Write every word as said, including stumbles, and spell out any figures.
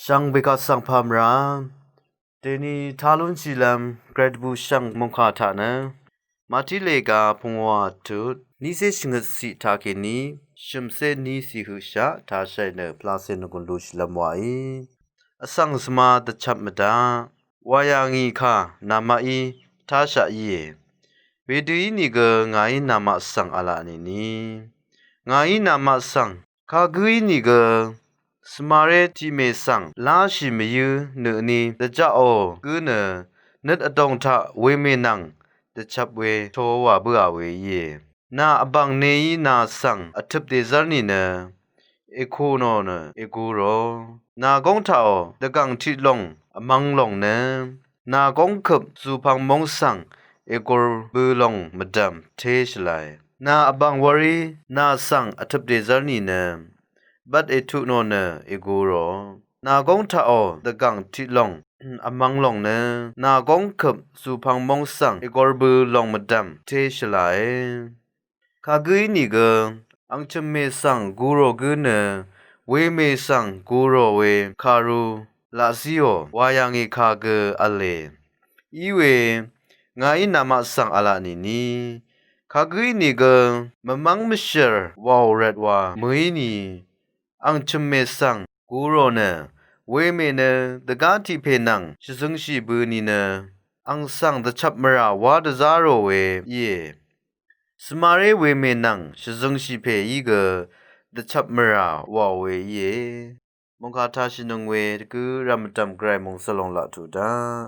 Shvngbe kaq svng pà mvrá dèní tá lúnshìlv́m gvray dvbù shv̀ng mòngkà taq nø Màtí lèga pungwà tut nícé shvngøt ciq taq kèní shø̀mcé ní ciq høqshaq tashàì nø pvlacè nògùn lushìlv́m wàí. Vsvng svma dvchvp mvdaq wà yà ngì kà namaqí táshaq íe. Wedø ínìgø ngàí namaq svng v̄la nìni, ngàí namaq svng kagǿ ínìgø svmaré tiqmè svng láshì mvyǿ nø ni dvjaqò gǿ nø nøt vdòng taq wemè nvng dvchvp we to wà bǿà we íe. Nà vbv̀ng neí nà svng vtøp dèzv́r nìnø èkù nò nø ègū rò. Nà góng taqò dvgv̀ng tiq lòng vmvng lòng nø nà góng køp zùpvng móng svng ègur bø̄ lòng mvdv̀m té shvlae. Nà vbv̀ng wv̄rí nà svng vtøp dèzv́r nìnø bvt ètuq nò nø ègū rò. Nà góng taqò dvgv̀ng tiq lòng vmvng lòng nø nà góng køp zùpvng móng svng ègur bø̄ lòng mvdv̀m té shvlae. Kagǿ ínìgø ang chø̀mmè svng gū rò gǿ nø wemè svng gū rò we kàru laq zíò wà yà ngì kà gø v̄le. Iwe ngàí namaq svng v̄la nìni, kagǿ ínìgø mvmv́ng mvshø̀r wàò rvt wa mø̀í ni ang chø̀mmè svng gū rò nø wemè nø dvgá tiq pè nvng shvzøngshì bø̄ nìnø ang svng dvchvp mvrà wá dvzá rò we íe. Svmaré wemè nvng shvzøngshì pè í gø dvchvp mvrà wàò we íe. Mòngkà tashìnøng we dvgǿ rv̀m mvdv̀m gvray mòngsvlòng laq tuq dá.